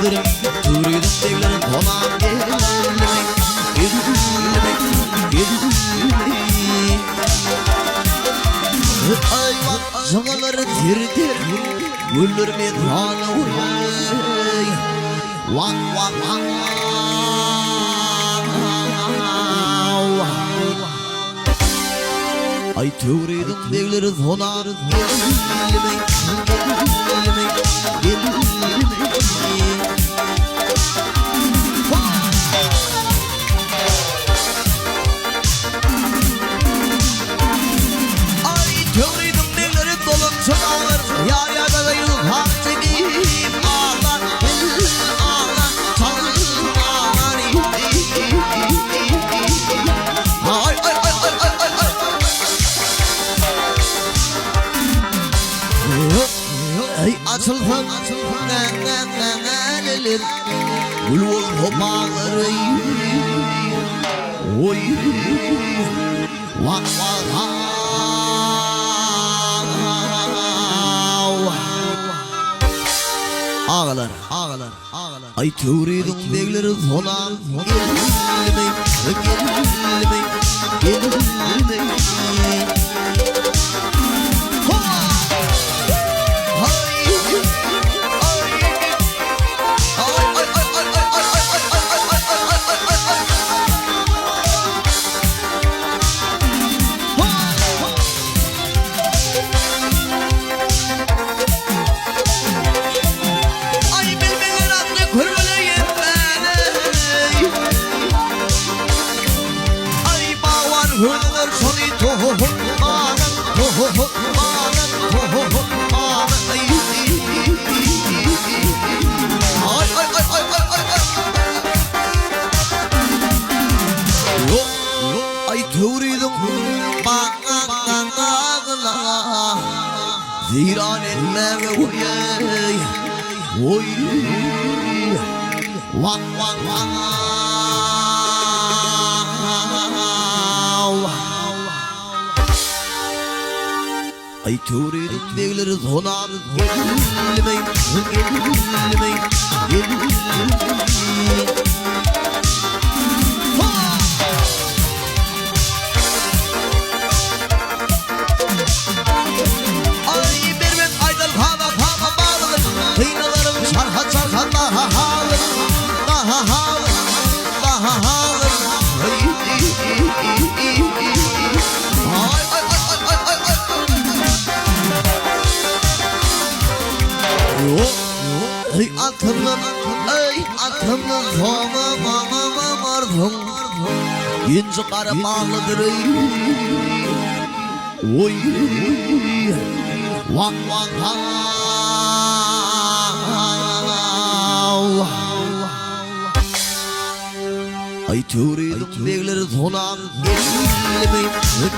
Töwriziň begleri dolap geldi. Geldi, geldi. Aý, jygalar ter-ter, güller mezana oý. Wah, wah, wah. Aý, Töwriziň begleri dolap geldi, geldi, geldi. Aý, Töwriziň begleri dolança agyr, Ýar-ýada ýylgap çekip aglar, Gel, aglar, çal, aglar, Aý, aý, aý, aý, aý, aý, aý. Aý, açylsam, näleler, Gül bolsa baglar, Oý, wah, wah, Agalar, agalar, Aý, Töwriziň begleri sonam gelmey, gelmey, gelmey. Aý bilmeýän atly kürmele ýetmäne Aý bagban hödür şony tohumana tohumana tohumana Aý Aý aý aý aý aý aý aý Aý Töwriziň bagyna Zeýran etmäge oý oý Wah wah wah Aý Töwriziň begleri sonam gelmeý gelmeý gelmeý. Aý bermez aýdal hana hana balyny Synalarym çarha çarha daha halyr daha halyr daha halyr Aý ay ay ay ay ay ay Ay atymdan ay atymdan soňa maňa bardyň Inji gara baglydyr eý Oý Wah wah wah Aý Töwriziň begleri sonam gelmey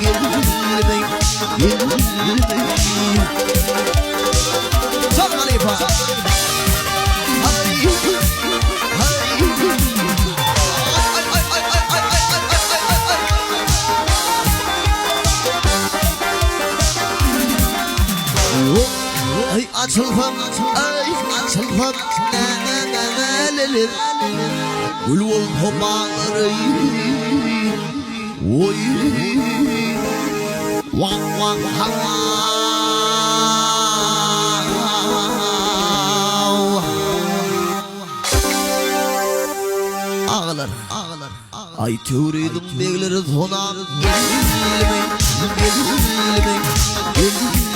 gelmey gelmey Çal halypa Aý aý Aý aý aý aý aý aý aý aý aý aý Aý açylsam aý açylsam na na na na le le Gül bolsa baglary Oý Wah wah wah Agalar Aý Töwriziň begleri sonam gelmey gelmey gelmey.